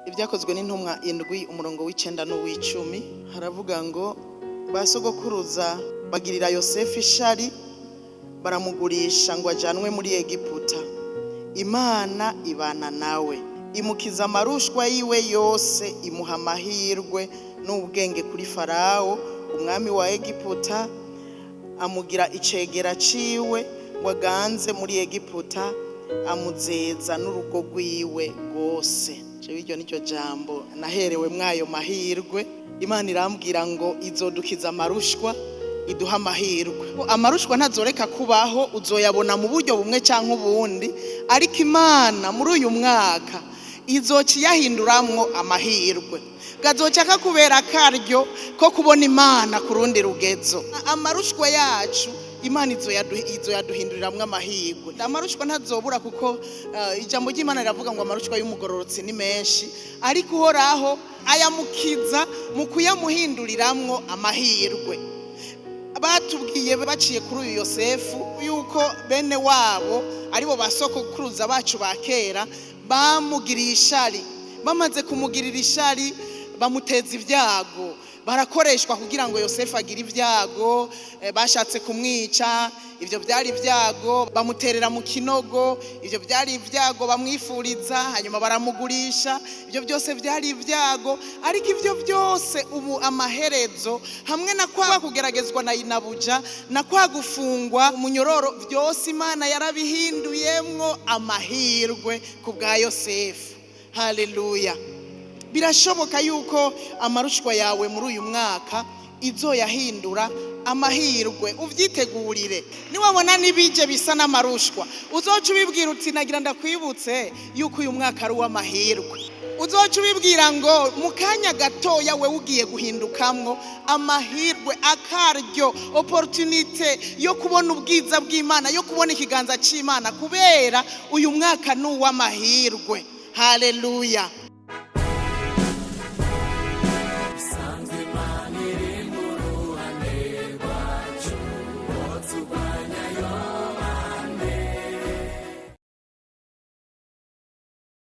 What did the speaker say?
Ibyakozwe n'Intumwa 7, umurongo w'9 n'uw'icumi, haravuga ngo: "Ba sogokuruza bagirira Yosefu ishari, baramugurisha ngo ajyanwe muri Egiputa. Imana ibana nawe, imukiza amarushwa yiwe yose, imuha amahirwe n'ubwenge kuri Farawo, umwami wa Egiputa, amugira icegera ciwe ngo aganze muri Egiputa, amuzeza n'urugo rwiwe rwose." Jewe iryo niryo jambo naherewe mwayo mahirwe. Imana irambwira ngo izodukiza amarushwa, iduha amahirwe. Amarushwa ntazoreka kubaho, uzoyabona mu buryo bumwe cyangwa ubundi, ariko Imana muri uyu mwaka izoca iyahinduramwo amahirwe, gazoca kakubera akaryo ko kubona Imana ku rundi rugezo. Amarushwa yacu Imana izoyaduhinduriramwo amahirwe. Amarushwa ntazobura, kuko ijambo ry'Imana riravuga ngo amarushwa y'umugororotsi ni menshi, ariko Uhoraho ayamukiza mu kuyamuhinduriramwo amahirwe. Batubwiye baciye kuri uyu Yosefu yuko bene wabo, aribo ba sokuruza bacu ba kera, bamugiriye ishari. Bamaze kumugirira ishari, bamuteza ibyago, barakoreshwa kugira ngo Yosefu agire ibyago. Bashatse kumwica, ibyo byari ibyago. Bamuterera mu kinogo, ibyo byari ibyago. Bamwifuriza, hanyuma baramugurisha, ibyo byose byari ibyago. Ariko ibyo byose ubu amaherezo, hamwe na kwa kugeragezwa na inabuja, na kwa gufungwa umunyororo, byose Imana yarabihinduyemwo amahirwe ku bwa Yosefu. Haleluya! Birashoboka yuko amarushwa yawe muri uyu mwaka izoyahindura amahirwe. Ubyitegurire. Niwabona n'ibije bisa n'amarushwa, uzoca ubibwira uti: "Nagira ndakwibutse yuko uyu mwaka ari uw'amahirwe." Uzoca ubibwira ngo mu kanya gatoya we ugiye guhindukamwo amahirwe, akaryo, opportunité yo kubona ubwiza bw'Imana, yo kubona ikiganza cy'Imana, kubera uyu mwaka ni uw'amahirwe. Haleluya!